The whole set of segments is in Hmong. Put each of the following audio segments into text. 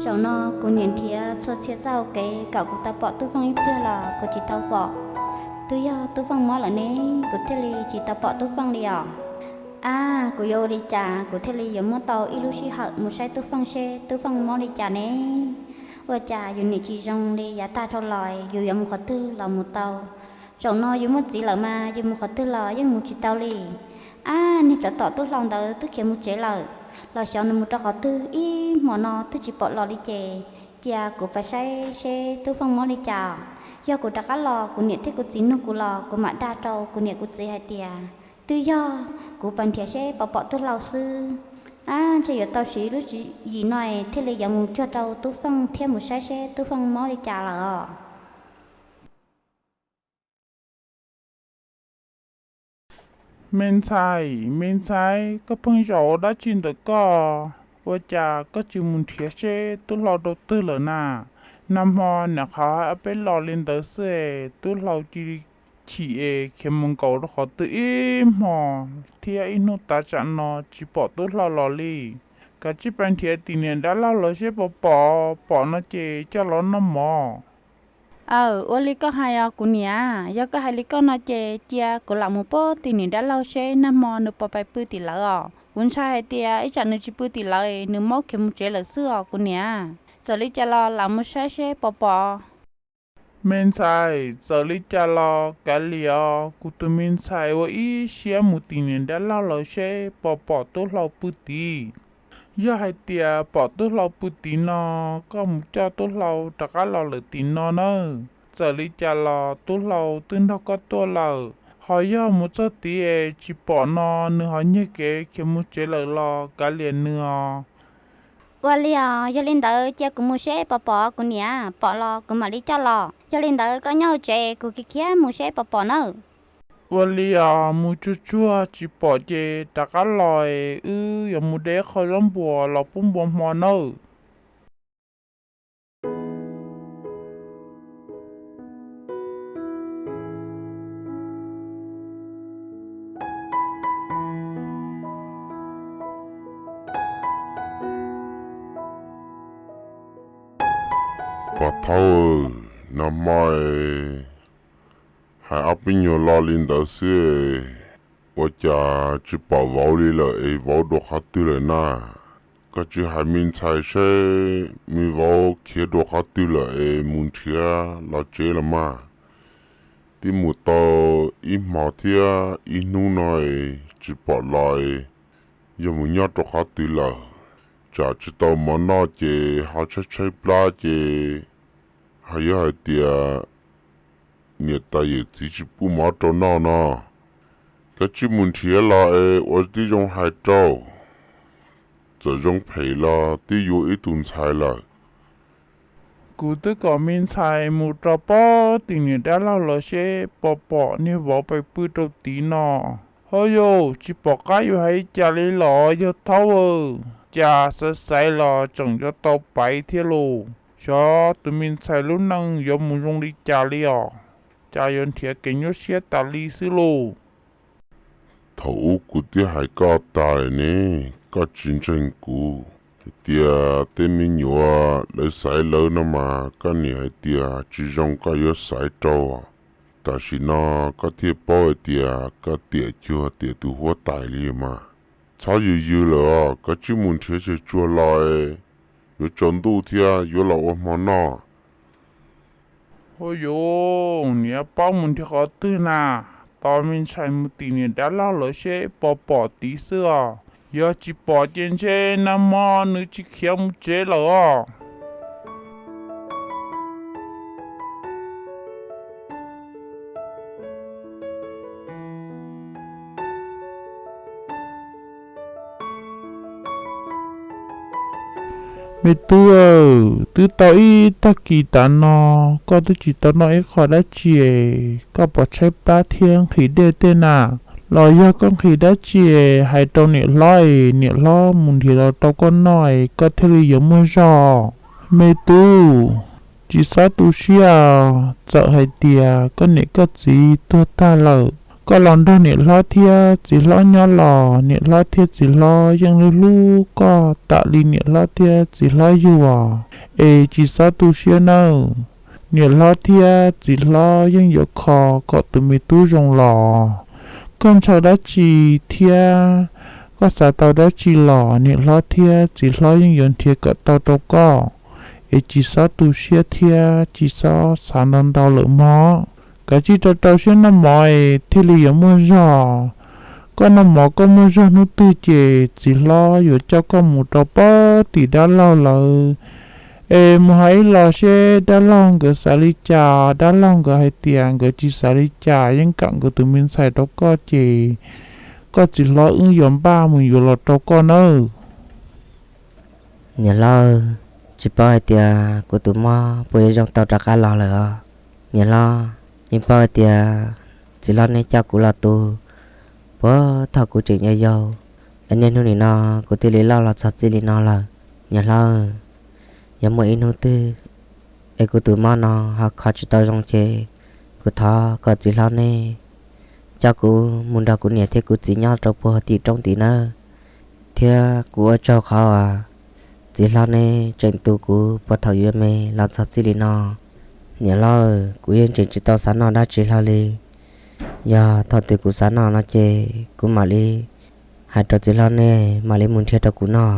Zaum no kuv niam nrhiav txhua txhia txoj hau kev kom kuv tau pom Tub Feej ib pliag los kuv tsis tau pom. Twb yog Tub Feej mob lawm ne, kuv thiaj li tsis tau pom Tub Feej li os. Ab, kuv yuav ua li cas kuv thiaj li yuav muab tau ib lub sij hawm mus saib Tub Feej seb Tub Feej mob li cas ne? Ua cas yus niam tsis zoo li yav tag dhau los, yus yuav mus qhov twg los mus tau? Zaum no yus muaj txiv lawm mas yus mus qhov twg los yeej mus tsis tau li. Ab, niag tsov tom tub hlau ntawd twb khiav mus tsev lawm, los xyov nws mus rau qhov twg, ib hmo no twb tsis pom los li ces cia kuv pais saib seb Tub Feej mob li cas. Yog kuv rov qab los kuv niam thiab kuv txiv nug kuv los kuv mam dag rau kuv niam kuv txiv hais tias twb yog kuv pais nrhiav seb puas pom tub hlau xwb. Ab, ntshe yuav tau siv lub tswv yim no thiaj li yuav mus cuag rau Tub Feej thiab mus saib seb Tub Feej mob li cas lawm os. Me ntxhais, me ntxhais, koj pheej zaum ua dab tsi ntawm koj? Ua cas koj tsis mus nrhiav seb tub hlau rau twg lawm na? Nag hmo niam qhov hais ob peb los li ntawd xwb es tub hlau cia li chim es khiav mus nkaum rau qhov twg ib hmo thiab ib hnub tav tsam no tsis pom tub hlau los li. Kav tsij pais nrhiav tim niam dab laug lawv seb puas pom, pom no ces coj los noj mov. Aw, ua li koj hais os kuv niam, yog koj hais li koj no ces cia kuv lam mus pab tim niam dab laug seb nag hmo nws puas pais pw tim lawv os. Kuv ntshai hais tias ib tsam nws tsis pw tim lawv, nws mob khiav mus tsev lawm xwb os kuv niam. Txawm li cas los lam mus saib seb puas pom. Me ntxhais, txawm li cas los kav liam os, kuv tus me ntxhais ua ib siab mus tim niam dab laug lawv seb puas pom tub hlau pw tid. Yog hais tias pom tub hlau pw tid no, koj mus coj tub hlau rov qab los lawm tim no nawb. Txawm li cas los tub hlau twb nrog koj tuaj lawm, ho yog mus txog tid es tsis pom no nws ho nyiag kev khiav mus tsev lawm los kav liam nws os. Ua li os, yog li ntawd cia kuv mus seb puas pom kuv niam, pom los kuv mam li coj los. Yog li ntawd koj nyob hauv tsev, kuv khiav khiav mus seb puas pom nawb. Ua li os, mus tsuag tsuag tsis pom ces rov qab los es wb yuav mus de qho zaub npuas los pub npua hmo nawb. Pog Thaub, nag hmo es hais ob peb nyuag lo li ntawd xwb, ua cas tsis pom vauv li lawm es vauv dua qhov twg lawm na? Koj tsis hais me ntxhais seb me vauv khiav dua qhov twg lawm es mus nrhiav los tsev los mas. Twb mus tau ib hmo thiab ib hnub no es tsis pom los es yog mus nyob rau qhov twg lawm. Tsam tsis tau mov noj ces ho tshaib tshaib plab ces ho yog hais tias niam tais yawm txiv tsis pub mov rau noj no. Kav tsij mus nrhiav los es ua tib zoo hais rau, txawm zoo phem los twb yuav ib tug ntxhais lawm. Kuv twb kom me ntxhais mus rau pab tim niam dab laug los seb puas pom niag vauv pais pw rau tid no. Ho yus tsis pom qab yuav hais cas li los yawg Thaub aw, cas xaiv xaiv los tseem yuav tau paiv thiab lauj. Xyov tus me ntxhais lub neej yuav mus zoo li cas li os, cas yuav nrhiav kev nyuaj siab tas li xwb lauj. Thaum ub kuv twb hais koj tas ne, koj tsis ntseeg kuv. Hais tias tej me nyuam lawv xaiv lawv no mas koj niam hais tias tsis zoo koj yuav xaiv rau. Tam sim no koj thiaj paub hais tias koj tiam cuag tiam tus huab tais li mas. Txhob yws yws lawm os, koj tsij mus nrhiav tsuag tsuag los, yuav tsaus ntuj thiab yuav los ua hmo noj. Ua yuav niam paub mus nrhiav qhov twg na, tos me ntxhais mus tim niam dab laug lawv seb puas pom tid xwb os. Yog tsis pom ces ntshe nag hmo nws tsis khiav mus tsev lawm os. Me tub, twb tau ib tag kis tas no koj twb tsis tau noj ib qho dab tsi, koj puas tshaib plab thiab nqhis dej tej na? Los yog koj nqhis dab tsi hais rau niam hlob es niam hlob mus nrhiav los rau koj noj es koj thiaj li yuav muaj zog. Me tub, tsis txhob tu siab, txawm hais tias koj niam koj txiv tuag tag lawm, Koj los nrog niam hlob thiab txiv hlob nyob los niam hlob thiab txiv hlob yeej hlub hlub koj tam li niam hlob thiab txiv hlob yug os. Es tsis txhob tu siab nawb, niam hlob thiab txiv hlob yeej yuav kho kom tus me tub zoo los. Koj ntshaw dab tsi thiab koj xav tau dab tsi los niam hlob thiab txiv hlob yeej yuav nrhiav kom tau rau koj. Es tsis txhob tu siab thiab tsis txhob xav ntau ntau lawm mog. Kav tsij rau rau siab noj mov es thiaj li yuav muaj zog. Koj noj mov koj muaj zog hnub twg ces txiv hlob yuav coj koj mus rau pem tim dab laug lawv. Es mus hais ib los seb dab laug nkawd xav li cas, dab laug nkawd hais tias nkawd tsis xav li cas yeej kam nkawd tus me ntxhais rau koj ces koj txiv hlob wb yuav npaj mus yuav los rau koj nawb. Niam hlob, tsis paub hais tias kuv tus mob puas yuav zoo tau rov qab los lawm os. Niam hlob, yeej paub hais tias txiv hlob neb coj kuv los tu puag thaum kuv tseem yau yau, es niaj hnub nim no kuv thiaj li loj los txog txij li no lawm. Niam hlob, yog muaj ib hnub twg es kuv tus mob no ho kho tsis tau zoo ces kuv thov kom txiv hlob neb coj kuv mus nrog kuv niam thiab kuv txiv nyob rau puag tim roob tid nawb. Thiab kuv ua tsaug qhov uas txiv hlob neb tseem tu kuv puag thaum yuav me los txog txij li no. Niam hlob, kuv yeej tseem tsis tau xav noj dab tsi hlo li. Yog thaum twg kuv xav noj no ces kuv mam li hais rau txiv hlob neb mam li mus nrhiav rau kuv noj.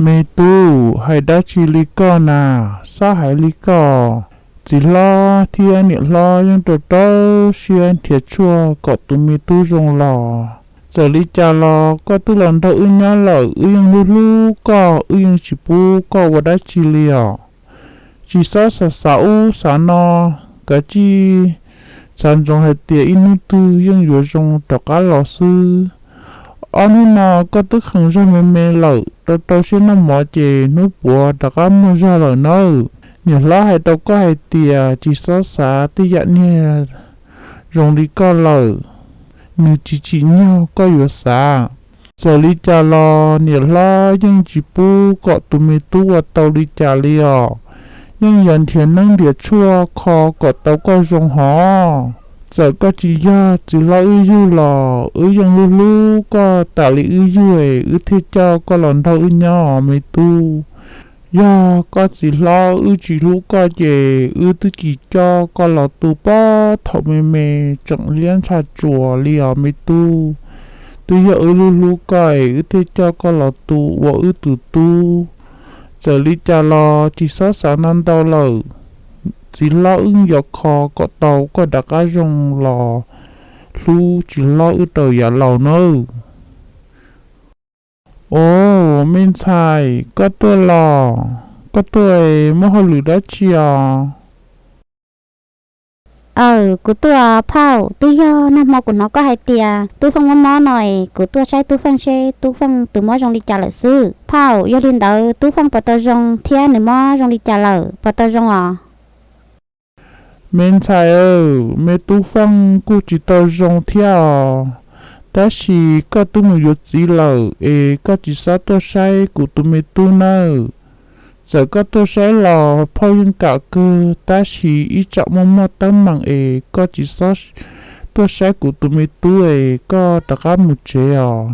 Me tub, hais dab tsi li koj na, xab hais li koj. Txiv hlob thiab niam hlob yeej rau rau siab nrhiav tshuaj kom tus me tub zoo los. Txawm li cas los koj twb los nrog wb nyob lawm, wb yeej hlub hlub koj, wb yeej tsis pub koj ua dab tsi li os. Tsis txhob xav xav ub xav no, kav tsij xav ntsoov hais tias ib hnub twg yeej yuav zoo rov qab los xwb. Ob hnub no koj twb kheev zog me me lawm, rau rau siab noj mov ces hnub puav rov qab muaj zog lawm nawb. Niam hlob hais rau koj hais tias tsis txhob xav tej yam niag zoo li koj lawm, nws tsis tsim nyog koj yuav xav. Txawm li cas los niam hlob yeej tsis pub kom tus me tub ua tau li cas li os. Yeej yog nrhiav neeb nrhiav tshuaj kho kom tau koj zoo hov. Txawm koj tsis yog txiv hlob wb yug los wb yeej hlub hlub koj tas li wb yug es wb thiaj coj koj los nrog wb nyob os me tub. Yog koj txiv hlob wb tsis hlub koj ces wb twb tsis coj koj los tu puag thaum me me tseem liab ntsha tsuas li os me tub. Twb yog wb hlub hlub koj es wb thiaj coj koj los tu ua wb tus tub. Txawm li cas los tsis txhob xav ntau ntau lawm. Txiv hlob wb yuav kho kom tau koj rov qab zoo los hlub txiv hlob wb rau yav laus nawb. Os, me ntxhais, koj tuaj los? Koj tuaj muaj hauj lwm dab tsi os? Aw, kuv tuaj phauj, twb yog nag hmo kuv hnov koj hais tias Tub Feej mob mob no es kuv tuaj saib Tub Feej seb Tub Feej tus mob zoo li cas lawm xwb. Phauj, yog li ntawd Tub Feej puas tau zoo thiab nws mob zoo li cas lawm, puas tau zoo os? Me ntxhais aw, me Tub Feej kuj tsis tau zoo thiab os. Tab sis koj twb mus yuav txiv lawm es koj tsis txhob tuaj saib kuv tus me tub nawb. Txawm koj tuaj saib los phauj yeej kam kawg, tab sis ib tsam muaj muaj teeb meem es koj tsis txhob tuaj saib kuv tus me tub es koj rov qab mus tsev os.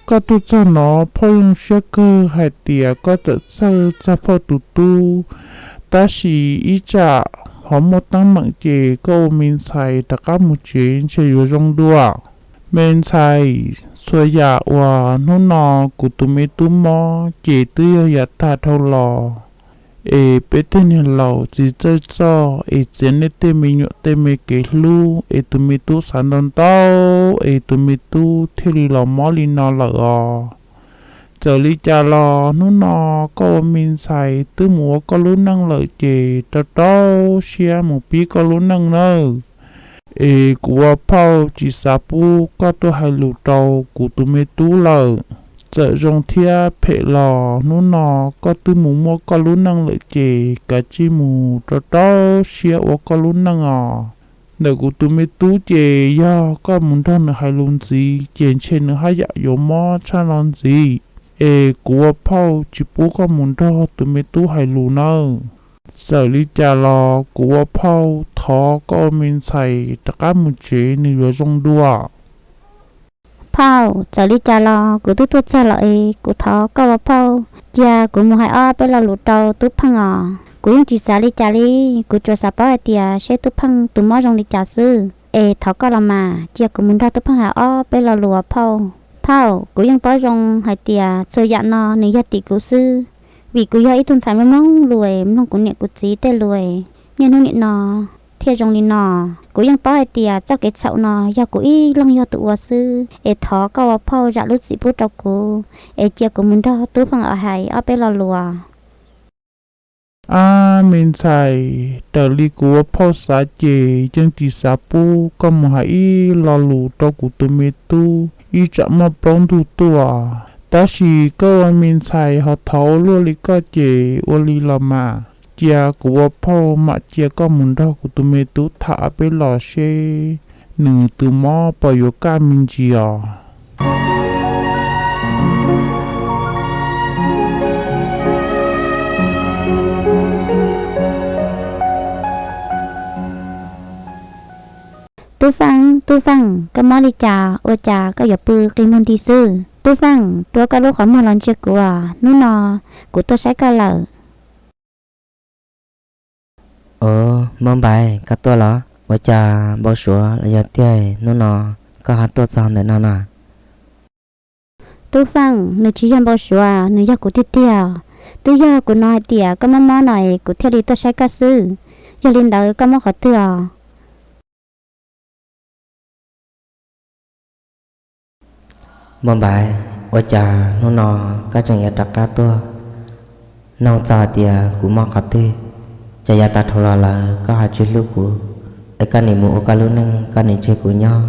Koj tuaj txog no phauj zoo siab kawg hais tias koj txawm txhawj txog phauj tus tub, tab sis ib tsam ho muaj teeb meem ces koj ua me ntxhais rov qab mus tsev ntshe yuav zoo dua. Me ntxhais, txhua yam uas hnub no kuv tus me tub mob ces twb yog yav tag dhau los, es peb tej niag laus tsis txawj txog es txiav nej tej me nyuam tej me kev hlub es tus me tub xav ntau ntau es tus me tub thiaj li los mob li no lawm os. Txawm li cas los hnub no koj ua me ntxhais twb mus ua koj lub neej lawm ces rau rau siab mus pib koj lub neej nawb. Es kuv ua phauj tsis xav pub koj tuaj hais lus rau kuv tus me tub lawm. Txawm zoo thiab phem los hnub no koj twb mus muaj koj lub neej lawm ces kav tsij mus rau rau siab ua koj lub neej os. Ntawm kuv tus me tub ces yog koj mus nrog nws hais lus ntxiv ces ntshe nws haj yam yuav mob tshaj no ntxiv. Es kuv ua phauj tsis pub koj mus nrog tus me tub hais lus nawb. Txawm li cas los kuv ua phauj thov koj ua me ntxhais rov qab mus tsev nws yuav zoo dua. Phauj, txawm li cas los kuv twb tuaj txog lawm es kuv thov koj ua phauj cia kuv mus hais ob peb lo lus rau Tub Pheej os. Kuv yeej tsis xav li cas li, kuv tsuas xav paub hais tias seb Tub Pheej tus mob zoo li cas xwb, es thov koj los mas cia kuv mus nrog Tub Pheej hais ob peb lo lus phauj. Phauj, kuv yeej paub zoo hais tias txhua yam no nws yog tim kuv xwb, vim kuv yog ib tug ntxhais mloog mloog lus es mloog kuv niam kuv txiv tej lus es niaj hnub nim no thiaj zoo li no. Kuv yeej paub hais tias txoj kev txhaum no yog kuv ib leeg yog tus ua xwb, es thov koj ua phauj zam lub txim pub rau kuv, es cia kuv mus nrog Tub Pheej hais ob peb lo lus. Ab me ntxhais, raws li kuv ua phauj xav ces yeej tsis xav pub koj mus hais ib lo lus rau kuv tus me tub ib tsam muaj plaub ntug tuaj. Tab sis koj ua me ntxhais ho thov ua luaj li koj ces ua li los mas, cia kuv ua phauj mam cia koj mus nrog kuv tus me tub tham ob peb los seb nws tus mob puas yuav kaj me ntsis os. Tub Feej, Tub Feej, koj mob li cas ua cas koj yuav pw qi muag nti xwb? Tub Feej, rua koj lub qhov muag los ntsia kuv, hnub no kuv tuaj saib koj lawm. Os, Npauj Npaim, koj tuaj los? Ua cas npau suav los yog tiag hnub no koj ho tuaj txog ntawm no na? Tub Feej, nws tsis yog npau suav, nws yog kuv tiag tiag. Twb yog kuv hnov hais tias koj mob mob no es kuv thiaj li tuaj saib koj xwb. Yog li ntawd koj mob qhov twg os? Npauj Npaim, ua cas hnub no koj tseem yuav rov qab tuaj nug txog hais tias kuv mob qhov twg? Ces yav tag dhau los lawm koj ho tsis hlub kuv, es koj nim mus ua koj lub neej, koj nim tseg kuv nyob,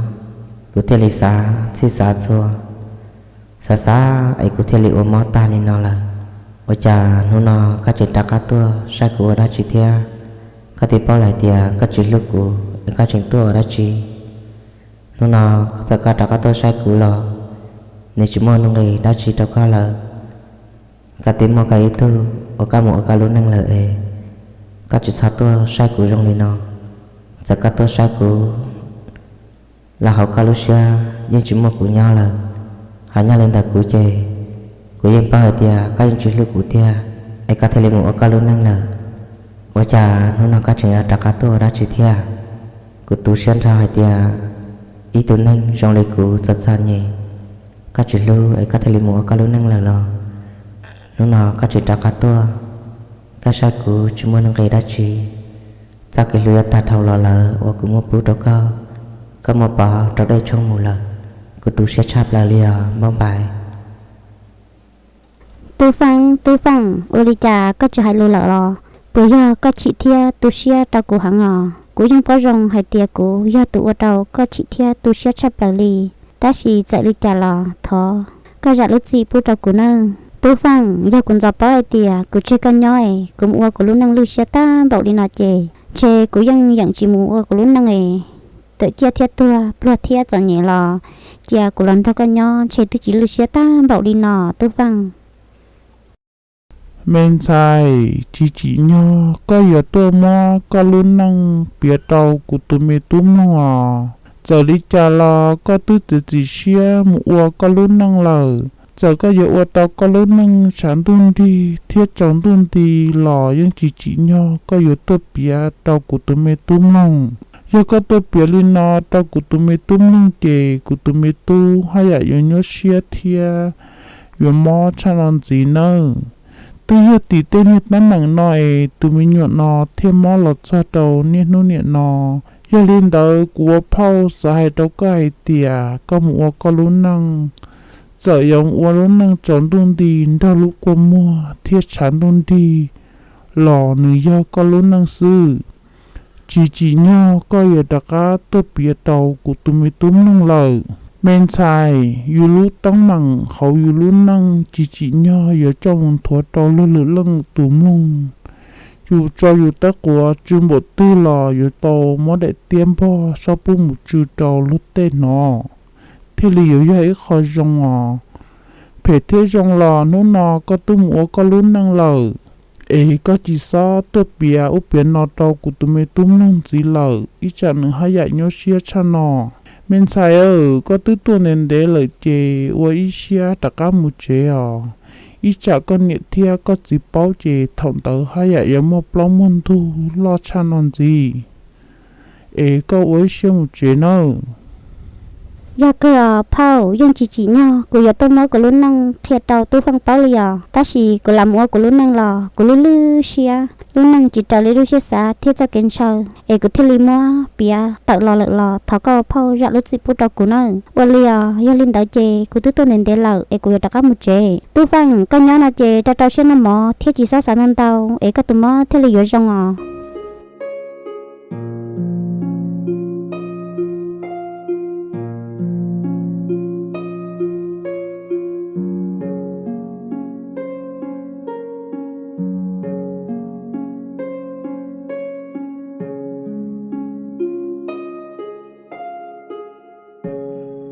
kuv thiaj li xav txhij xav txhua, xav xav es kuv thiaj li ua mob tag li no lawm. Ua cas hnub no koj tseem rov qab tuaj saib kuv ua dab tsi thiab? Koj twb paub lawm hais tias koj tsis hlub kuv es koj tseem tuaj ua dab tsi? Hnub no txawm koj rov qab tuaj saib kuv los nws tsis muaj nuj nqis dab tsi rau koj lawm. Koj twb muaj koj ib tug uas koj mus ua koj lub neej lawm es koj tsis txhob tuaj saib kuv zoo li no. Txawm koj tuaj saib kuv los hauv koj lub siab yeej tsis muaj kuv nyob lawm. Ho nyob li ntawm kuv ces kuv yeej paub hais tias koj yeej tsis hlub kuv tiag, es koj thiaj li mus ua koj lub neej lawm. Ua cas hnub no koj tseem yuav rov qab tuaj ua dab tsi thiab? Kuv tu siab nrho hais tias ib tug neeg zoo li kuv txom txom nyem, koj tsis hlub es koj thiaj li mus ua koj lub neej lawm los hnub no koj tseem rov qab tuaj, koj saib kuv tsis muaj nuj nqis dab tsi. Txoj kev hlub yav tag dhau los lawm uas kuv muab pub rau koj, koj muab pov rau dej tshoob mus lawm. Kuv tu siab tshaj plaws li os Npauj Npaim. Tub Feej, Tub Feej, ua li cas koj tsis hais lus lawm los? Puas yog koj chim thiab tu siab rau kuv heev os? Kuv yeej paub zoo hais tias kuv yog tus ua rau koj chim thiab tu siab tshaj plaws li. Tab sis txawm li cas los thov koj zam lub txim pub rau kuv nawb. Tub Feej, yog kuv ntxov paub hais tias kuv tseg koj nyob es kuv mus ua kuv lub neej lwj siab tag npaum li no ces ntshe kuv yeej yeem tsis mus ua kuv lub neej es tawm ciaj thiab tuag pluag thiab txom nyem los cia kuv los nrog koj nyob ntshe twb tsis lwj siab tag npaum li no Tub Feej. Me ntxhais, tsis tsim nyog koj yuav tuaj muab koj lub neej piav rau kuv tus me tub mloog os. Txawm li cas los koj twb txiav txim siab mus ua koj lub neej lawm. Txawm koj yuav ua tau koj lub neej tshav ntuj nrig thiab tsaus ntuj nti los yeej tsis tsim nyog koj yuav tuaj piav rau kuv tus me tub mloog. Yog koj tuaj piav li no rau kuv tus me tub mloog ces kuv tus me tub haj yam yuav nyuaj siab thiab yuav mob tshaj no ntxiv nawb. Twb yog tim tej niag teeb meem no es tus me nyuam no thiaj mob los txog rau niaj hnub niam no. Yog li ntawd kuv ua phauj xav hais rau koj hais tias koj mus ua koj lub neej, txawm yuav ua lub neej tsaus ntuj nti nrog lub kua muag thiab tshav ntuj nrig los nws yog koj lub neej xwb. Tsis tsim nyog koj yuav rov qab tuaj piav rau kuv tus me tub mloog lawm. Me ntxhais, yus lub teeb meem hauv yus lub neej tsis tsim nyog yuav coj mus nthuav rau luag lwm leej tus mloog. Yus tso yus tab quav tsw npaum twg los yuav tau muab daim tiab npog sab pub mus tsw rau luag tej hnov, thiaj li yuav yog ib qho zoo os. Phem thiab zoo los hnub no koj twb mus ua koj lub neej lawm, Es koj tsis xob tuaj piav ub piav no rau kuv tus me tub mloog ntxiv lawm, ib tsam nws haj yam nyuaj siab tshaj no. Me ntxhais aw, koj twb tuaj ntev ntev lawm ces ua ib siab rov qab mus tsev os. Ib tsam koj niam thiab koj txiv paub ces thaum ntawd haj yam yuav muaj plaub muaj ntug loj tshaj no ntxiv. Es koj ua ib siab mus tsev nawb. Yog kawg os phauj, yeej tsis tsim nyog kuv yuav tuaj muab kuv lub neej qhia rau Tub Feej paub li os. Tab sis kuv lam mus ua kuv lub neej los kuv lwj lwj siab, lub neej tsis raws li lub siab xav thiab txoj kev ntshaw, es kuv thiaj li muab piav tawm los lawm los thov koj ua phauj zam lub txim pub rau kuv nawb. Ua li os, yog li ntawd ces kuv twb tuaj ntev ntev lawm es kuv yuav rov qab mus tsev. Tub Feej, koj nyob no ces rau rau siab noj mov thiab tsis txhob xav ntau ntau es koj tus mob thiaj li yuav zoo os.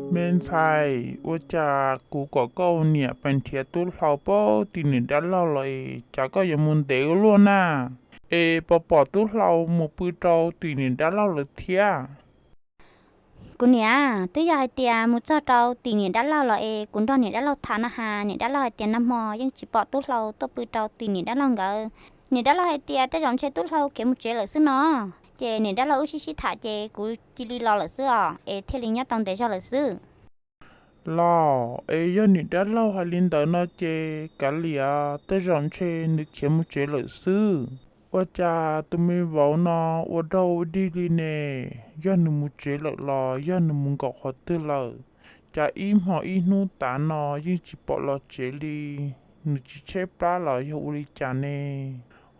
Me ntxhais, ua cas kuv kom koj niam pes nrhiav tub hlau pem tim niam dab laug los es cas koj yuav mus ntev ua luaj na? Es puas pom tub hlau mus pw rau tim niam dab laug lawm thiab? Kuv niam, twb yog hais tias mus txog rau tim niam dab laug los es kuv nrog niam dab laug tham na has, niam dab laug hais tias nag hmo yeej tsis pom tub hlau tuaj pw rau tim niam dab laug nkawd. Niam dab laug hais tias tej zaum ntshe tub hlau khiav mus tsev lawm xwb no. Ces niam dab laug wb sib sib tham ces kuv cia li los lawm xwb os, es thiaj li nyob tau ntev zog lawm xwb. Los es yog niam dab laug hais li ntawd no ces kav liam, tej zaum ntshe nws khiav mus tsev lawm xwb. Ua cas tus me vauv no ua dog ua dig li ne? Yog nws mus tsev lawm los yog nws mus nkaum qhov twg lawm? Cas ib hmo ib hnub tas no yeej tsis pom los tsev li, nws tsis tshaib plab los yog ua li cas ne?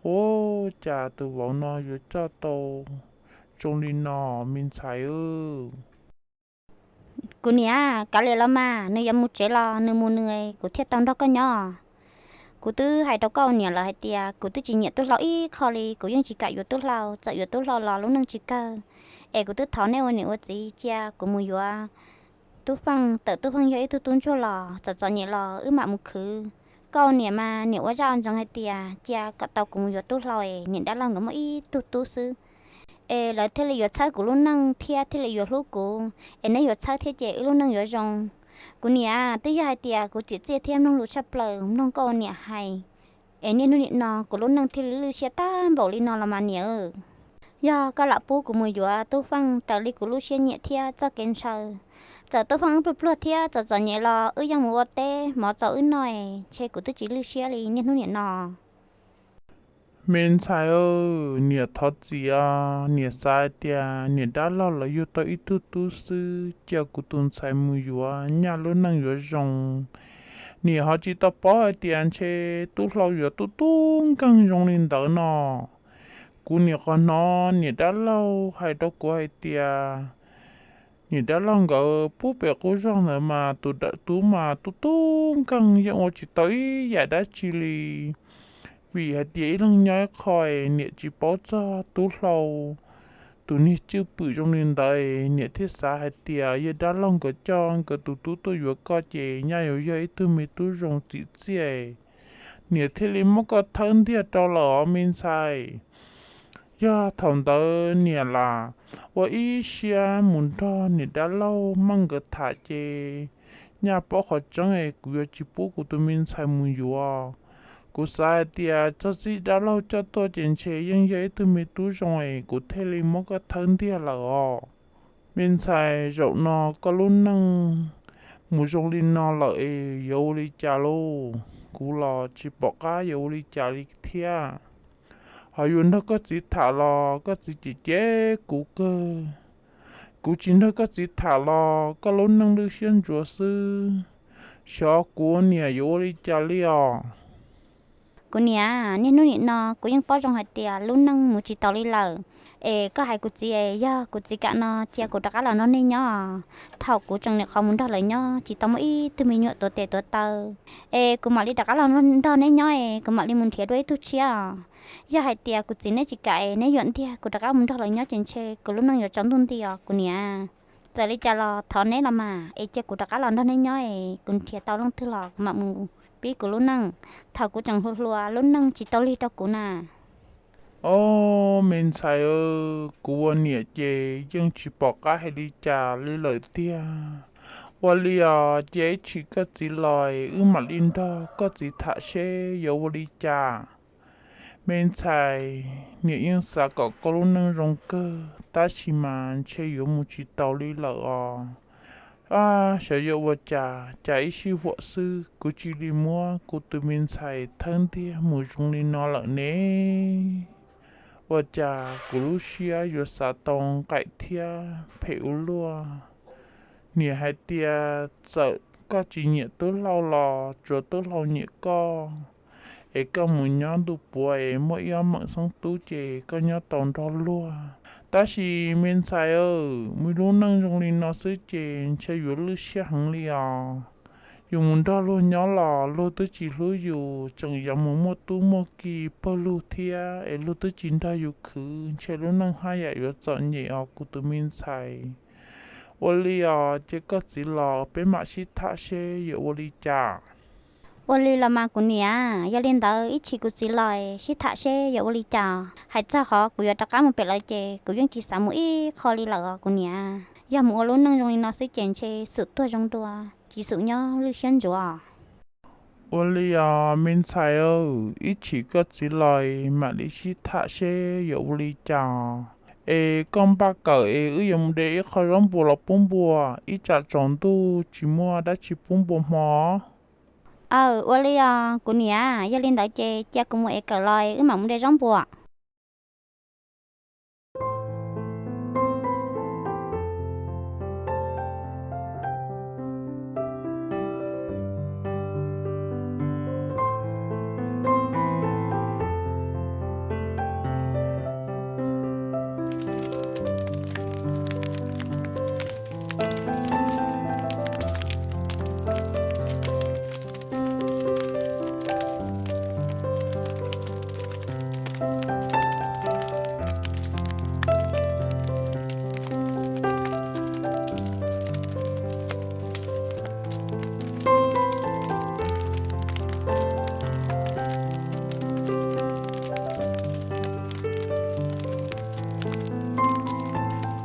Ua cas tus vauv no yuav coj tau zoo li no, me ntxhais? Kuv niam, kav liam los mas, nws yuav mus tsev los nws mus nws, kuv thiaj tau nrog koj nyob. Kuv twb hais rau koj niam lawm hais tias kuv twb tsis nyiam tub hlau ib qho li, kuv yeej tsis kam yuav tub hlau, txawm yuav tub hlau los lub neej tsis kawg. Es kuv twb thov nej ua niam ua txiv cia kuv mus yuav Tub Feej, tawm Tub Feej yog ib tug tub ntsuag los txom txom nyem los wb mam mus khwv. Koj niam mas niam ua zaj ntsoov hais tias cia kom tau kuv mus yuav tub hlau es niam dab laug nkawd muaj ib tug tub xwb, es lawv thiaj li yuav txhawb kuv lub neej thiab thiaj li yuav hlub kuv, es neb yuav txhawb thiab ces wb lub neej yuav zoo. Kuv niam, twb yog hais tias kuv txiam txiaj thiab mloog lus tshaj plaws mloog koj ua niam hais, es niaj hnub nim no kuv lub neej thiaj li lwj siab tag npaum li no los mas niam. Yog koj lam pub kuv mus yuav Tub Feej raws li kuv lub siab nyiam thiab txoj kev ntshaw, txawm Tub Feej wb pluag pluag thiab txom txom nyem los wb yeej mus ua teb mov txaus wb noj, ntshe kuv twb tsis lwj siab li niaj hnub nim no. Me ntxhais, niam thov txim os, niam xav hais tias niam dab laug lawv yug tau ib tug tub xwb, cia kuv tus ntxhais mus yuav nyaj lub neej yuav zoo. Niam ho tsis tau paub hais tias ntshe tub hlau yuav tub tub nkeeg zoo li ntawd no. Kuv niam qhov hnov niam dab laug hais rau kuv hais tias niam dab laug nkawd pub pem qub zog ntawd mas tus dawm tub mas tub tub nkeeg yeej ua tsis tau ib yam dab tsi li. Vim hais tias ib leeg nyob ib qho, niam tsis paub txog tub hlau tus niag cwj pwm zoo li ntawd, niam thiaj xav hais tias yog dab laug nkawd coj nkawd tus tub tuaj yuav koj ces nyaj yuav yog ib tug me tub zoo txim txiaj, niam thiaj li muab koj thawb ntiag rau lawm os me ntxhais. Yog thaum ntawd niam lam ua ib siab mus nrog niam dab laug Meej nkawd tham ces nyaj paub qhov tseeb es kuv yuav tsis pub kuv tus me ntxhais mus yuav. Kuv xav hais tias txog txij dab laug coj tuaj ces ntshe yeej yog ib tug me tub zoo es kuv thiaj li muab koj thawb ntiag lawm os. Me ntxhais, zaum no koj lub neej mus zoo li no lawm es yuav ua li cas lauj? Kuv los tsis pom qab yuav ua li cas li thiab. Ho yuav nrog koj txiv tham los koj txiv cem cem kuv kawg. Kuv tsis nrog koj txiv tham los koj lub neej lwj siab ntsuav xwb. Xyov kuv niam yuav ua li cas li os. Kuv niam, niaj hnub nim no kuv yeej paub zoo hais tias lub neej mus tsis taus li lawm. Es koj hais kuv txiv es yog kuv txiv kam no cia kuv rov qab los nrog nej nyob. Thaum kuv tseem nyuam qhuav mus nrog lawv nyob tsis tau muaj ib tug me nyuam tuav tes tuav taw, es kuv mam li rov qab los nrog neb nyob es kuv mam li mus nrhiav dua ib tug tshiab os. Yog hais tias kuv txiv neb tsis kam es neb yuam ntiag kuv rov qab mus nrog lawv nyob ces ntshe kuv lub neej yuav tsaus ntuj nti os kuv niam. Txawm li cas los thov neb los mas, es cia kuv rov qab los nrog neb nyob es kuv nrhiav tau leej twg los kuv mam mus pib kuv lub neej. Thaum kuv tseem hluas hluas lub neej tsis tau lig rau kuv na. Ob, me ntxhais, kuv ua niam ces yeej tsis pom qab hais li cas li lawm tiag. Ua li os, cia ib chim koj txiv los wb mam li nrog koj txiv tham seb yuav ua li cas. Me ntxhais, niam yeej xav kom koj lub neej zoo kawg, tab sis mas ntshe yuav mus tsis taus li lawm os. Ab, xyov yuav ua cas, cas ib sij huam xwb kuv cia li muab kuv tus me ntxhais thawb ntiag mus zoo li no lawm ne. Ua cas kuv lub siab yuav xav tau nqaim thiab phem ua luaj. Niam hais tias txawm koj tsis nyiam tub hlau los tsuav tub hlau nyiam koj, es koj mus nyob ntuj puav es muaj ib ob meem xeeb tub ces koj nyob tau nrog luag. Tab sis me ntxhais, mus lub neej zoo li no xwb ces ntshe yuav lwj siab heev li os. Yus mus nrog luag nyob los luag twb tsis hlub yus, tseem yuav mus muaj tub muaj ki pawg lug thiab es luag twb tsis nrog yus khwv, ntshe lub neej haj yam yuav txom nyem os kuv tus me ntxhais. Ua li os, cia koj txiv los peb mam sib tham seb yuav ua li cas. Ua li los mas kuv niam, yog li ntawd ib chim kuv txiv los sib tham seb yuav ua li cas. Hais txog qhov kuv yuav rov qab mus pem lawv ces kuv yeej tsis xav mus ib qho li lawm os kuv niam. Yog mus ua lub neej zoo li no xwb ces ntshe xum tuag zoo dua, tsis xum nyob lwj siab ntsuav. Ua li os me ntxhais, ib chim koj txiv los mam li sib tham seb yuav ua li cas. Es koj npaj kawm es wb yuav mus de ib qho zaub npua los pub npua, ib tsam tsaus ntuj tsis muaj dab tsi pub npua hmo. Aw, ua li os kuv niam, yog li ntawd ces cia kuv mus ev kawm los wb mam mus de zaub npua.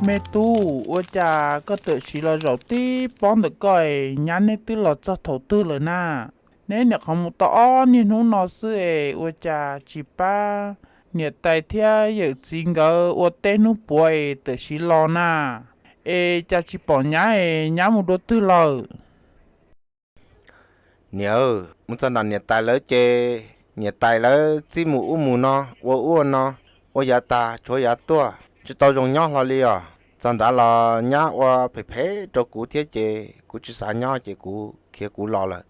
Me tub, ua cas koj tam sim los zaum tib pob ntawm koj es nyab neb twb los txog thaum twg lawm na? Neb nyuam qhuav mus tau ob niag hnub no xwb es ua cas tsis pab niam tais thiab yawm txiv nkawd ua teb hnub puav es tam sim los na? Es cas tsis pom nyab es nyab mus dua twg lawm? Niam, mus txog nram niam tais lawv ces niam tais lawv txib mus ub mus no, ua ub ua no, ua yav tas tshuav yav tuaj, tsis tau zoo nyob hlo li os. Txog nrad los nyab ua phem phem rau kuv thiab ces kuv tsis xav nyob ces kuv khiav kuv los lawm.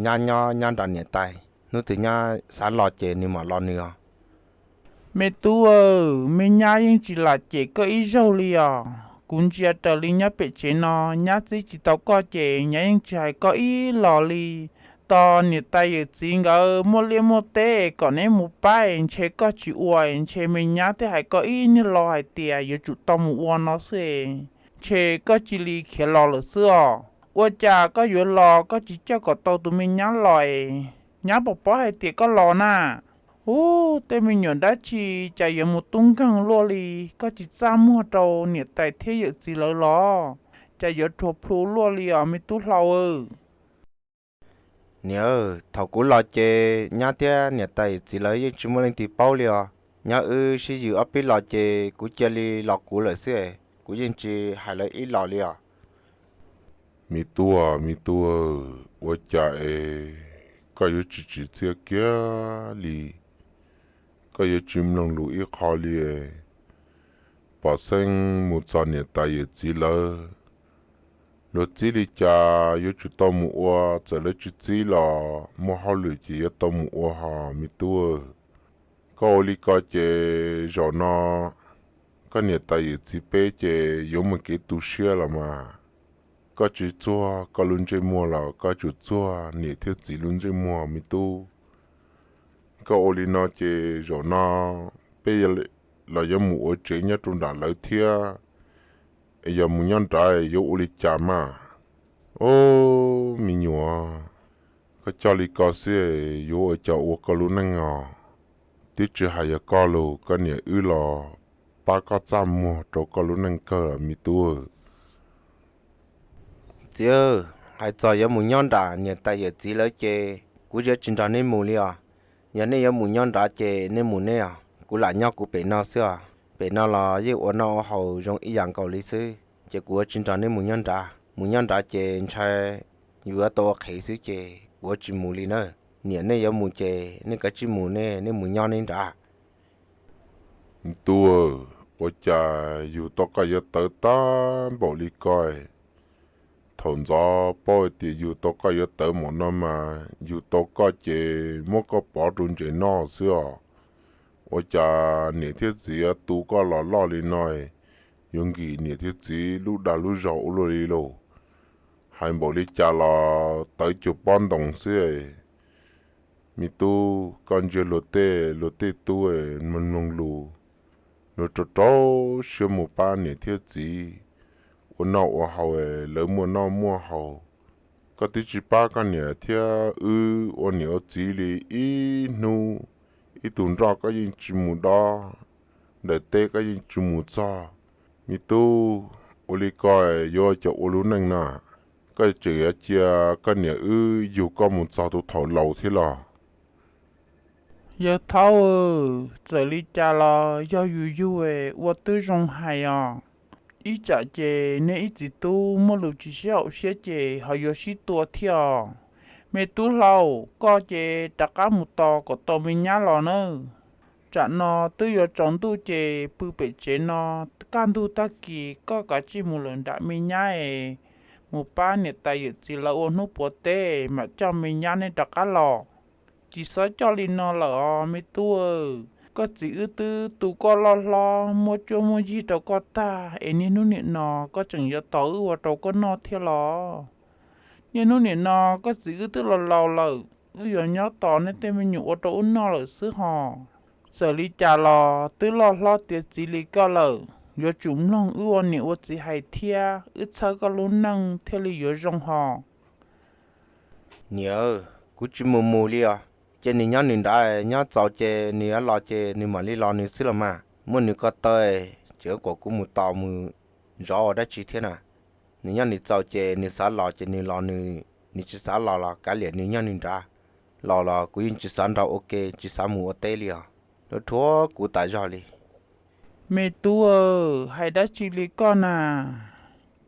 Nyab nyob nyab nram niam tais, hnub twg nyab xav los ces nws mam los nws os. Me tub, me nyab yeej tsis lam cem koj ib zaug li os. Kuv ntsia raws li nyob pem tsev no, nyab txib tsis tau koj ces nyab yeej tsis hais koj ib los li. Tos niam tais yawm txiv nkawd muaj liaj muaj teb kom neb mus pab es ntshe koj tsis ua, ntshe me nyab thiaj hais koj ib niag lo hais tias yuav tsum tau mus ua no xwb es ntshe koj cia li khiav los lawm xwb os. Ua cas koj yuav los koj tsis coj kom tau tus me nyab los es nyab puas paub hais tias koj los na? Ub, tej me nyuam dab tsi cas yuav mus tub nkeeg luaj li, koj tsis txaj muag rau niam tais thiab yawm txiv lawv los? Cas yuav rhuav plhu luaj li os me tub hlau. Niam, thaum kuv los ces nyab thiab niam tais yawm txiv lawv yeej tsis muaj leej twg paub li os. Nyab wb sib yws ob peb los ces kuv cia li los kuv lawm xwb es kuv yeej tsis hais lawv ib los li os. Me tub, me tub, ua cas es koj yuav tsis tsim txiaj kiag li? Koj yuav tsis mloog lus ib qho li es pom xeeb mus txog niam tais yawm txiv lawv. Luag txib li cas yuav tsum tau mus ua, txawm lawv tsis txib los muaj hauj lwm ces yuav tau mus ua hos me tub. Koj ua li ko ces zaum no koj niam tais yawm txiv peb ces yuav muaj kev tu siab los mas. Koj tsis txuag koj lub ntsej muag los koj yuav tsum txuag niam thiab txiv lub ntsej muag me tub. Koj ua li no ces zaum no peb los yuav mus ua tsev nyob rau nram lawv thiab. Es yog mus nyob nrad yuav ua li cas mas? Ob, me nyuam, koj coj li ko xwb yuav ua cas ua koj lub neej os? Twb tsis hais yog koj los koj niam wb los pab koj txaj muag rau koj lub neej kawg me tub. Txiv, hais txog yuav mus nyob nram niam tais yawm txiv lawv ces kuv yuav tsis nrog nej mus li os. Yog nej yuav mus nyob nrad ces nej mus nej os, kuv lam nyob kuv pem no xwb os. Pem no los yeej ua noj ua haus zoo ib yam nkaus li xwb, ces kuv yuav tsis nrog nej mus nyob nrad. Mus nyob nrad ces ntshai yus yuav tau ua qhev xwb ces kuv yuav tsis mus li na. Niam, nej yuav mus ces nej kav tsij mus nej, nej mus nyob nej nrad. Me tub, ua cas yug tau koj yuav tawv tag npaum li ko? Thaum ntxov paub hais tias yug tau koj yuav tawv npaum no mas yug tau koj ces muab koj pov rau ntses noj xwb os. Ua cas niam thiab txiv yuav tu koj los loj li no, yuav nkim niam thiab txiv lub dag lub zog ua luaj li lauj? Hais npaum li cas los tawv cuag pob ntoos xwb. Me tub, koj ntsia luag tej, luag tej tub mloog mloog lus, luag rau rau siab mus pab niam thiab txiv ua noj ua haus, lawv muaj noj muaj haus. Koj twb tsis pab koj niam thiab wb ua niam ua txiv li ib hnub, ib tug nroj koj yeej tsis mus dob, daim teb koj yeej tsis mus txog. Me tub, ua li ko yuav ua cas ua lub neej na? Koj tseem yuav cia koj niam wb yug koj mus txog tus thaum laus thiab los? Yawg Thaub, txawm li cas los yog yus yug ua twb zoo hais os. Ib tsam ces nej ib txiv tub muaj lus tsis sib haum siab ces ho yuav sib tua thiab os. Me tub hlau, koj ces rov qab mus tos kom tau me nyab los nawb. Tsam no twb yuav tsaus ntuj ces pw pem tsev no, kaj ntug tag kis koj kav tsij mus lawm nram me nyab es mus pab niam tais yawm txiv lawv ua hnub puav teb mam coj me nyab nej rov qab los. Tsis txhob coj li no lawm os me tub. Koj txiv wb twb tu koj loj hlob muab cuab muab yig rau koj tag es niaj hnub nim no koj tseem yuav tos wb ua rau koj noj thiab los? Niaj hnub nim no koj txiv wb twb los laus lawm, wb yuav nyob tos nej tej me nyuam ua rau wb noj lawm xwb hos. Txawm li cas los twb loj hlob tiav txiv li koj lawm, yuav tsum mloog wb ua niam ua txiv hais thiab wb txhawb koj lub neej thiaj li yuav zoo hos. Niam, kuv tsis mus mus li os. Ces nws nyob nws nrad, nyob txaus ces nws yuav los ces nws mam li los nws xwb los mas. Muaj nws ko taw, ces kom kuv mus tos mus zov ua dab tsi thiab na. Nws nyob nws txaus ces nws xav los ces nws los nws, nws tsis xav los los kav liam nws nyob nws nrad. Los los kuv yeej tsis xav nrog ua ke, tsis xav mus ua teb li os. Nws dhuav kuv tas zog li. Me tub, hais dab tsi li koj na?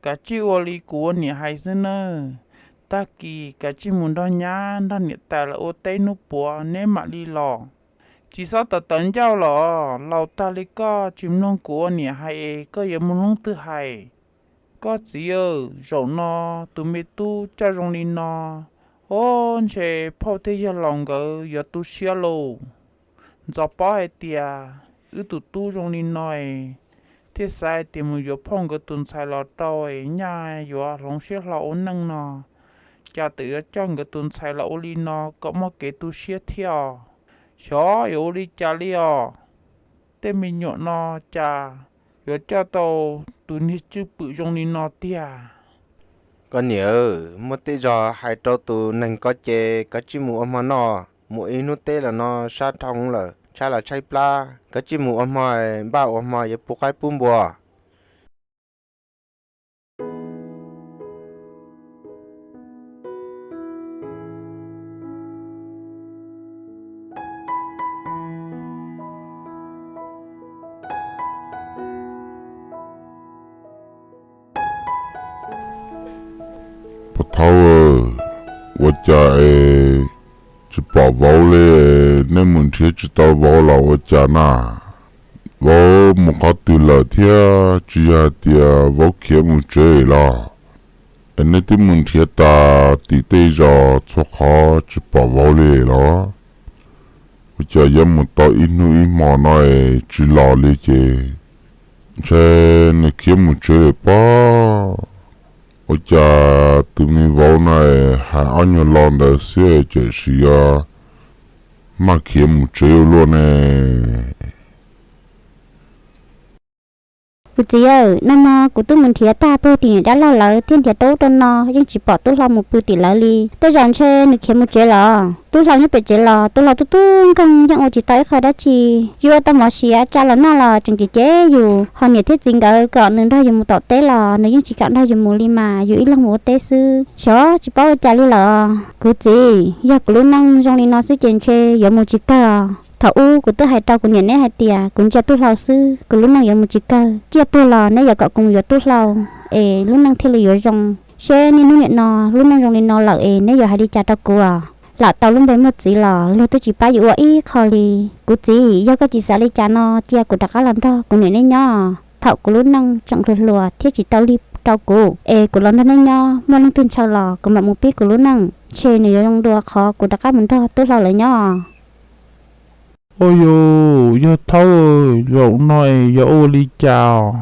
Kav tsij ua li kuv ua niam hais xwb nawb. Tag kis kav tsij mus nrog nyab nrog niam tais lawv ua teb hnub puav neb mam li los. Tsis txhob tawv tawv ncauj los, laus tag li koj tsis mloog kuv ua niam hais es koj yuav mloog leej twg hais? Koj txiv, zaum no tus me tub coj zoo li no, o, ntshe phauj thiab yawg laus nkawd yuav tu siab lauj. Ntxov paub hais tias wb tus tub zoo li no es thiaj xav hais tias mus yuav phauj nkawd tus ntxhais los rau es nyaj yuav hloov siab hlo ua neej no, cas txawm yuav coj nkawd tus ntxhais los ua li no kom muaj kev tu siab thiab os. Xyov yuav ua li cas li os. Tej me nyuam no cas yuav coj tau tus niag tswj pwm zoo li no tiag. Koj niam, muaj tej zaug hais rau tus neeg ko ces kav tsij mus ua hmo noj, mus ib hnub teb los no sab dhau lawm, tshaib los tshaib plab, kav tsij mus ua hmo, npaj ua hmo yuav pub qaib pub npua. Pov Thawj, ua cas es tsis pom vauv li? Nej mus nrhiav tsis tau vauv los ua cas na? Vauv mus qhov twg lawm thiab? Tsis yog hais tias vauv khiav mus tsev los? Es nej twb mus nrhiav tas tim tej zos txhua qhov tsis pom vauv li los? Ua cas yuav mus tau ib hnub ib hmo no es tsis los li ces ntshe nws khiav mus tsev lawm pob. Ua cas tus me vauv no hais ob nyuag lo ntawd xwb tseem sis yog maj khiav mus tsev ua luaj ne? Kuv txiv aw, no no kuv twb mus nrhiav tag puag tim niam dab laug lawv thiab nrhiav rau ub rau no yeej tsis pom tub hlau mus pw tim lawv li. Tej zaum ntshe nws khiav mus tsev los. Tub hlau nyob pem tsev los tub hlau tub tub nkeeg yeej ua tsis tau ib qho dab tsi. Yus ua tau mov siav tsa los noj los tseem cem cem yus, ho niam thiab txiv nkawd kom nws nrog yus mus tom teb los nws yeej tsis kam nrog yus mus li mas yus ib leeg mus ua teb xwb. Xyov tsis paub ua cas li lawm. Kuv txiv, yog kuv lub neej zoo li no xwb ces ntshe yuav mus tsis kawg. Thaum ub kuv twb hais rau kuv niam neb hais tias kuv ntsia tub hlau xwb, kuv lub neej yuav mus tsis kawg. Ciaj tuag los neb yuav kom kuv mus yuav tub hlau es lub neej thiaj li yuav zoo. Seb niaj hnub niam no lub neej zoo li no lawm es neb yuav hais li cas rau kuv? Lam tau lub npe muaj txiv los luag twb tsis pab yus ua ib qho li. Kuv txiv, yog koj tsis xav li cas no cia kuv rov qab los nrog kuv niam neb nyob. Thaum kuv lub neej tseem hluas hluas thiab tsis tau lig rau kuv es kuv los nrog neb nyob, muaj leej twg ntshaw los kuv mam mus pib kuv lub neej. Ntshe nws yuav zoo dua qhov kuv rov qab mus nrog tub hlau lawv nyob. Ua yus, yog thaub, zaum no es yuav ua li cas os?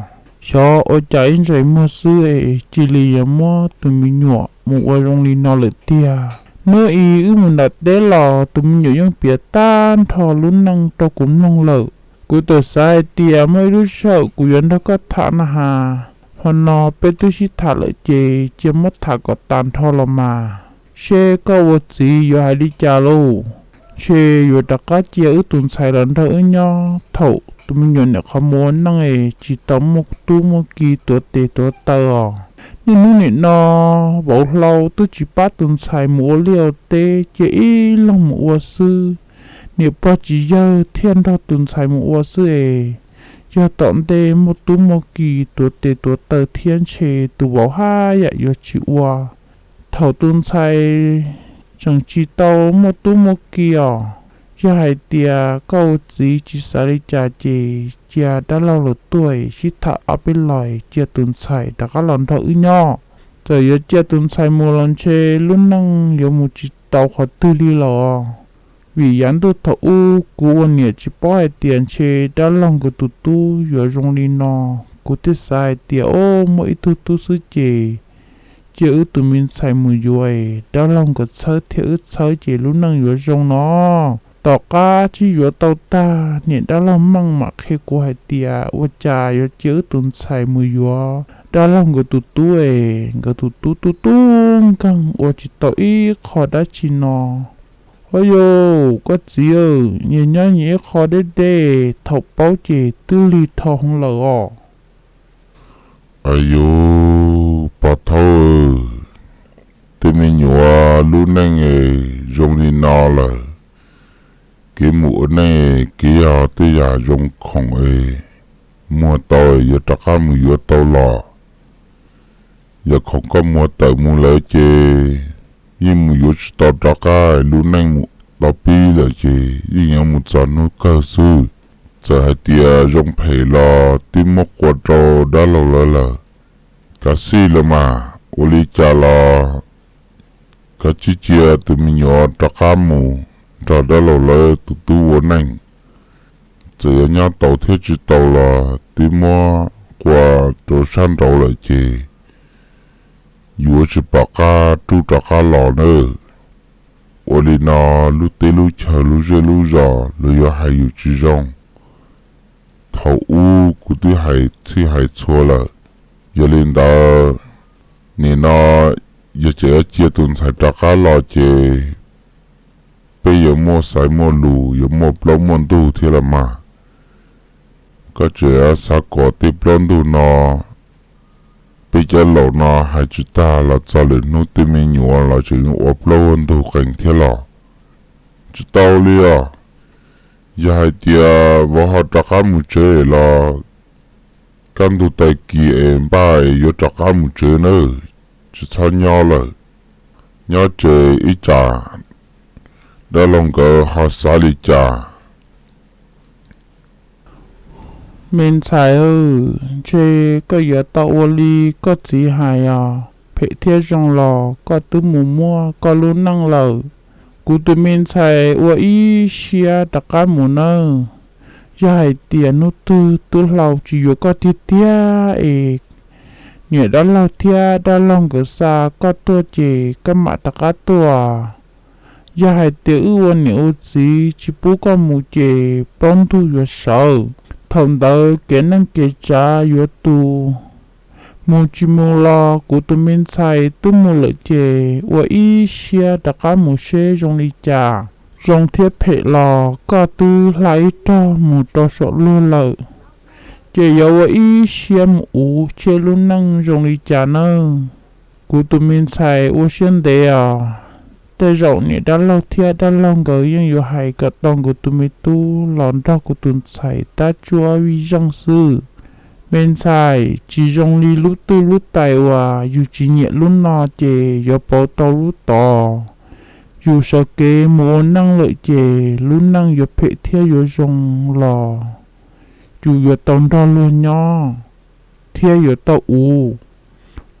Xyov ua cas ib ntsais muag xwb es cia li yuav muab tus me nyuam mus ua zoo li no lawm tiag. Hnub ib wb mus nram teb los tus me nyuam yeej piav tag nrho lub neej rau kuv mloog lawm. Kuv txawm xav hais tias muaj ib lub sij hawm kuv yuav nrog koj tham na has, hmo no peb twb sib tham lawm ces cia muab tham kom tas nrho los mas, seb koj ua txiv yuav hais li cas lauj. Ntshe yuav rov qab cia wb tus ntxhais los nrog wb nyob thaum tus me nyuam niam qhov mus ua neej es tsis tau muaj tub muaj ki tuav tes tuav taw os. Niaj hnub nim no vauv hlau twb tsis pab tus ntxhais mus ua liaj ua teb, cia ib leeg mus ua xwb. Niam pog tsis yawg thiaj nrog tus ntxhais mus ua xwb es, yog tom ntej muaj tub muaj ki tuav tes tuav taw thiab ntshe tus vauv haj yam yuav tsis ua. Thaum tus ntxhais tseem tsis tau muaj tub muaj ki os, yog hais tias koj ua txiv tsis xav li cas ces cia dab laug lawv tuaj sib tham ob peb los cia tus ntxhais rov qab los nrog wb nyob. Txawm yuav cia tus ntxhais mus los ntshe lub neej yuav mus tsis tau qhov twg li los. Vim yav ntuj thaum ub kuv ua niam tsis paub hais tias ntshe dab laug nkawd tus tub yuav zoo li no. Kuv thiaj xav hais tias o, muaj ib tug tub xwb ces cia wb tus me ntxhais mus yuav es dab laug nkawd txhawb thiab wb txhawb ces lub neej yuav zoo no. Tom qab sib yuav tau tag niam dab laug Meej mam qhia kuv hais tias ua cas yuav cia wb tus ntxhais mus yuav dab laug nkawd tus tub es nkawd tus tub tub tub nkeeg ua tsis tau ib qho dab tsi no. Ho yog koj txiv, nyias nyob nyias ib qho deb deb, thaum paub ces twb lig dhau hwv lawm os. Ayu, pog thaub, tej me nyuam lub neej zoo li no lawm, kev mus ua neej kev yog tej yam zoo khoom es muag tau yuav rov qab mus yuav tau los. Yog khoom koj muag tawm mus lawm ces yeej mus yuav tsis tau rov qab, lub neej mus tau pib lawm ces yeej yuav mus txog hnub kawg xwb. Txawm hais tias zoo phem los twb muab qua rau dab laug lawv lawm. Kav xij los mas, ua li cas los kav tsij cia tus me nyuam rov qab mus nrog dab laug lawv tus tub ua neej. Txawm yuav nyob tau thiab tsis tau los twb muab qua rau sab nraud lawm ces yuav tsis pom qab rub rov qab los nawb. Ua li no lub teb lub chaw lub zej lub zos lawv yuav hais yus tsis zoo. Thaum ub kuv twb hais txhij hais txhua lawm. Yog li ntawd, nim no yog tseem yuav cia tus ntxhais rov qab los ces peb yuav muaj xaiv muaj lus, yuav muaj plaub muaj ntug thiab los mas. Koj tseem xav kom tej plaub ntug no, peb cov laus no hais tsis tag los txog lwm hnub tej me nyuam los tseem yuav ua plaub ua ntug qees thiab los? Tsis tau li os. Yog hais tias vauv ho rov qab mus tsev los kaj ntug tag kis es npaj yuav rov qab mus tsev nawb. Tsis txhob nyob lawm, nyob tsev ib tsam dab laug nkawd ho xav li cas. Me ntxhais, ntshe koj yuav tau ua li koj txiv hais os. Phem thiab zoo los koj twb mus muaj koj lub neej lawm. Kuv tus me ntxhais ua ib siab rov qab mus nawb. Yog hais tias hnub twg tub hlau tsis yuav koj tiag tiag es niam dab laug thiab dab laug nkawd xa koj tuaj ces koj mam rov qab tuaj. Yog hais tias wb ua niam ua txiv tsis pub koj mus ces plaub ntug yuav sawv. Thaum ntawd kev neej kev tsav yuav tu, mus tsis mus los kuv tus me ntxhais twb mus lawm ces ua ib siab rov qab mus seb zoo li cas. Zoo thiab phem los koj twb hla ib rog mus rau saum luag lawm, ces yuav ua ib siab mus uv seb lub neej zoo li cas nawb. Kuv tus me ntxhais ua siab ntev os, tej zaum niam dab laug thiab dab laug nkawd yeej yuav hais kom tau nkawd tus me tub los nrog kuv tus ntxhais tab tsuab vij zeej xwb. Me ntxhais, tsis zoo li lub twj lub tais uas yus tsis nyiam lub no ces yuav pauv tau lub tod. Yus sawv kev mus ua neej lawm ces lub neej yuav phem thiab yuav zoo los yus yuav tau nrog luag nyob thiab yuav tau uv.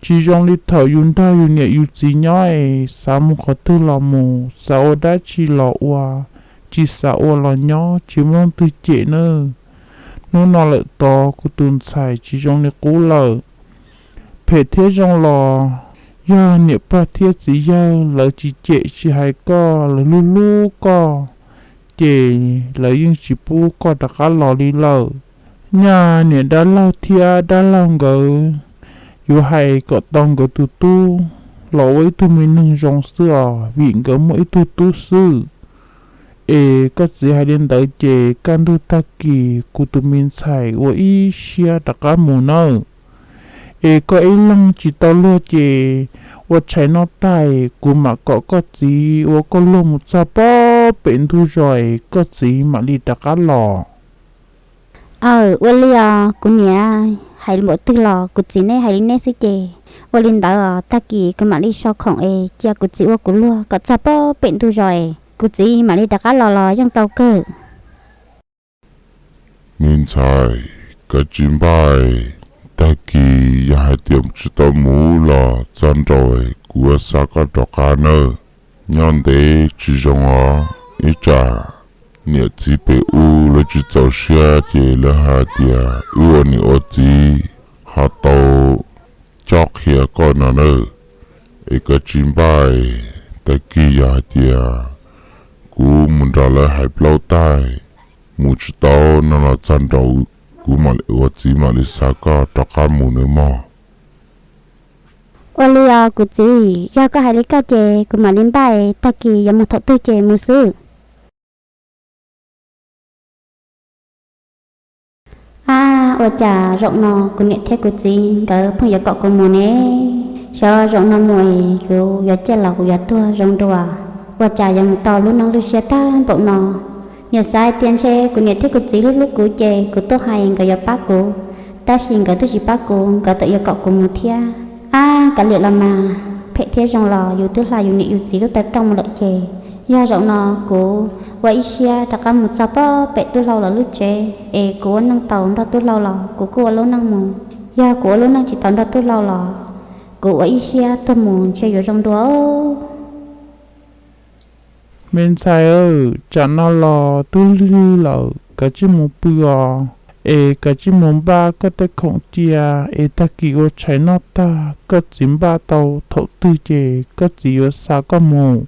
Tsis zoo li thaum yus nrog yus niam yus txiv nyob es xav mus qhov twg los mus, xav ua dab tsi los ua, tsis xav ua los nyob tsis muaj leej twg cem nawb. Hnub no lawm tod kuv tus ntxhais tsis zoo li qub lawm. Phem thiab zoo los yog niam pog thiab txiv yawg lawv tsis cem tsis hais koj, lawv hlub hlub koj, ces lawv yeej tsis pub koj rov qab los li lawm. Nyaj niam dab laug thiab dab laug nkawd yuav hais kom tau nkawd tus tub los ua ib tug me neeg zoo xwb os, vim nkawd muaj ib tug tub xwb. Es koj txiv hais li ntawd ces kaj ntug tag kis kuv tus me ntxhais ua ib siab rov qab mus nawb. Es koj ib leeg tsis tau luag ces ua tshais noj tag kuv mam kom koj txiv ua koj luag mus txog pem ntug zos es koj txiv mam li rov qab los. Aw, ua li os kuv niam, hais npaum twg los kuv txiv neb hais li neb xwb ces ua li ntawd os, tag kis kuv mam li so khoom es cia kuv txiv ua kuv luag kom txog pem ntug zos es kuv txiv mam li rov qab los los yeej tau kawg. Me ntxhais, kav tsij npaj, tag kis yog hais tias tsis tau mus los txog nraud kuv yuav xa koj rov qab nawb. Nyob ntev tsis zoo os, ib tsam niam txiv pem ub lawv tsis txaus siab ces lawv hais tias wb ua niam ua txiv ho tau cob qhia koj no nawb. Es kav tsij npaj, tag kis yog hais tias kuv mus nrog lawv hais plaub tag, mus tsis tau no los txog nraud kuv mam li ua txiv mam li xa koj rov qab mus nawb mog. Ua li os kuv txiv, yog koj hais li koj ces kuv mam li npaj, tag kis yuav mus thaum twg ces mus xwb. Ab, ua cas zaum no kuv niam thiab kuv txiv nkawd pheej yuav kom kuv mus ne? Xyov zaum no mus es kuv yuav ciaj los kuv yuav tuag zoo dua. Ua cas yuav mus tau lub neej lwj siab tag npaum no. Yog xav hais tias ntshe kuv niam thiab kuv txiv hlub hlub kuv ces kuv tuaj hais nkawd yuav pab kuv, tab sis nkawd twb tsis pab kuv, nkawd tseem yuav kom kuv mus thiab. Ab, kav liam los mas, phem thiab zoo los yus twb hla yus niam yus txiv lub taw rooj mus lawm ces yog zaum no kuv ua ib siab rov qab mus txog pem tub hlau los lub tsev es kuv ua neej tau nrog tub hlau los kuv kuj ua lub neej mus. Yog kuv ua lub neej tsis tau nrog tub hlau los kuv ua ib siab tuag mus ntshe yuav zoo dua. Me ntxhais, tsam no los twb lig lawm, kav tsij mus pw os. Es kav tsij mus npaj koj tej khoom cia, es tag kis ua tshais noj tag koj txiv npaj tau thaum twg ces koj txiv yuav xa koj mus.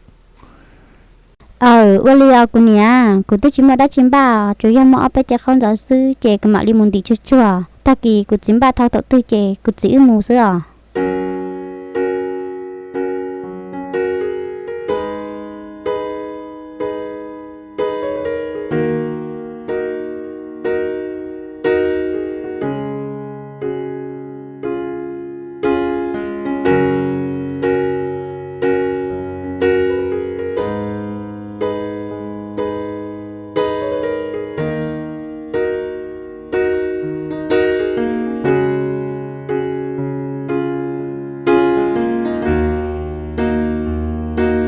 Aw, ua li os kuv niam, kuv twb tsis muaj dab tsi npaj, tsuas yog muaj ob peb cev qhaub ntawv xwb ces kuv mam li mus ntim tsuag tsuag. Tag kis kuv txiv npaj tau thaum twg ces kuv txiv wb mus xwb os.